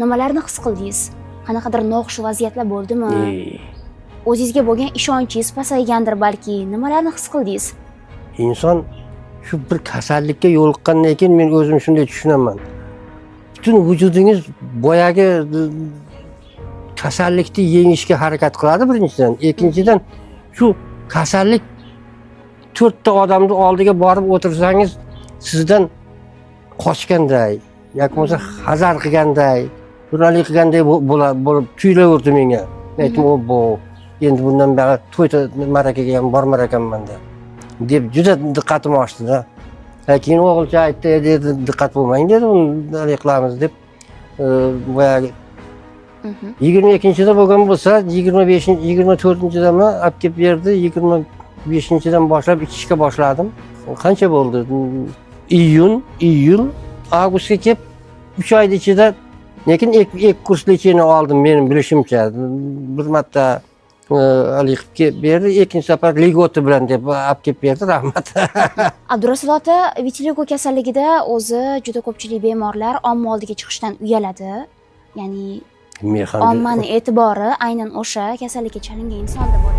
Nimalarni his qildingiz? Qanaqadir noxush vaziyatlar bo'ldimi? Ey, O'zingizga bo'lgan ishonchingiz pasaygandir balki. Nimalarni his qildingiz? Inson shu bir kasallikka yo'liqqandan keyin, men o'zim shunday tushunaman, butun vujudingiz boyagi kasallikni yengishga harakat qiladi birinchidan. Ikkinchidan, shu kasallik to'rtta odamni oldiga borib o'tirsangiz, sizdan qochganday yoki bo'lmasa hazar qilganday, bunalik qilganday bo'lib tuyulaverdi menga. Men aytdim: "Obbo, endi bundan buyog'i to'y ma'rakaga ham bormar ekanmanda", deb juda diqqatim oshdida. Keyin o'g'ilcha aytdi, dedi: "Diqqat bo'lmang", dedi, "bunday qilamiz", deb. Boyagi 22-da bo'lgan bo'lsa, 25-, 24-dami olib kelib berdi, 25-dan boshlab ichishga boshladim. Qancha bo'ldi? Iyun, iyul, avgustga kelib, 3 oyni ichida, lekin ikki kurs лечение oldim. Mening bilishimcha, bir marta haligi qilib kelib berdi, ikkinchi safar льгота bilan deb olib kelib berdi, rahmat. Abdurasul ota, vitiligo kasalligida o'zi juda ko'pchilik bemorlar omma oldiga chiqishdan uyaladi. Ya'ni Men ham ommani e'tibori aynan o'sha kasallikka chalingan insonda bo'ladi.